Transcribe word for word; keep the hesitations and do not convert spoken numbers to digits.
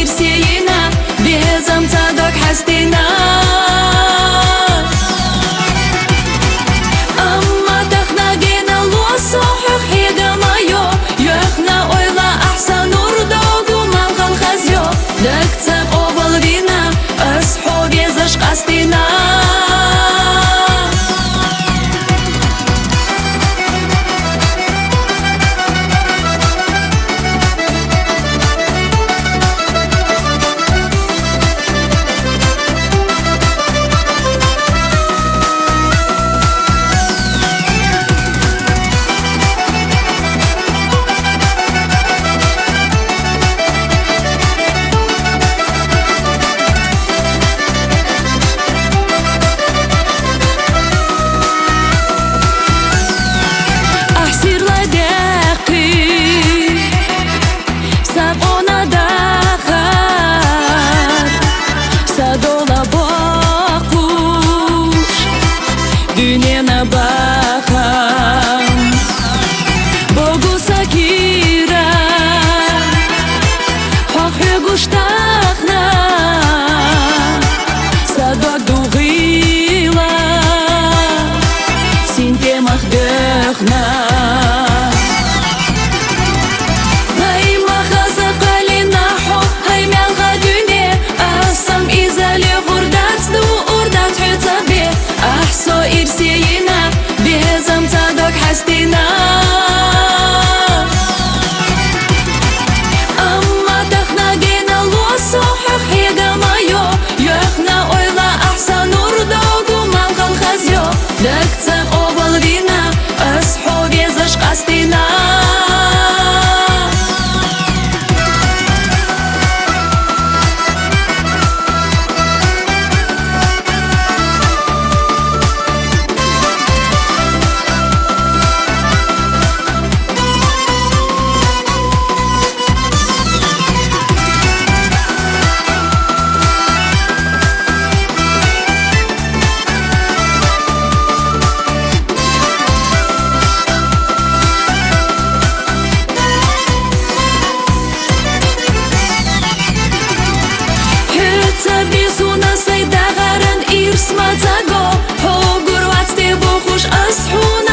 Ирсейна, безам цӀадог хьастина. Амма тахна генало со хьох хьегамайо, йохна ойла ахьса нур дог, малгал хазъё. Даг цӀа къобалвина, ас хьо везаш къастина. Ахьсирла дяхъи са къона дахар, са дола бахъуш, дуьнена бахам. Богу сакира, хьох хьуьгуш тахна, са дог дугъила, синтемах дехна. Гьай, махаза къалина хьо, гьай, мелгъа дуьне, асам изали гъурдац ду, урдац хьоцабе. Ахь со ирсейна, безам цӀадог хьастина. Амма тахна генало со хьох хьегамайо, йохна ойла ахьса нур дог, малгал хазъё. Даг цӀа къобалвина, ас хьо везаш къастина. ХӀуьца бисуна сай дагъаран ирс ма цӀаго, хьо гур вацде бохуш ас хьуна.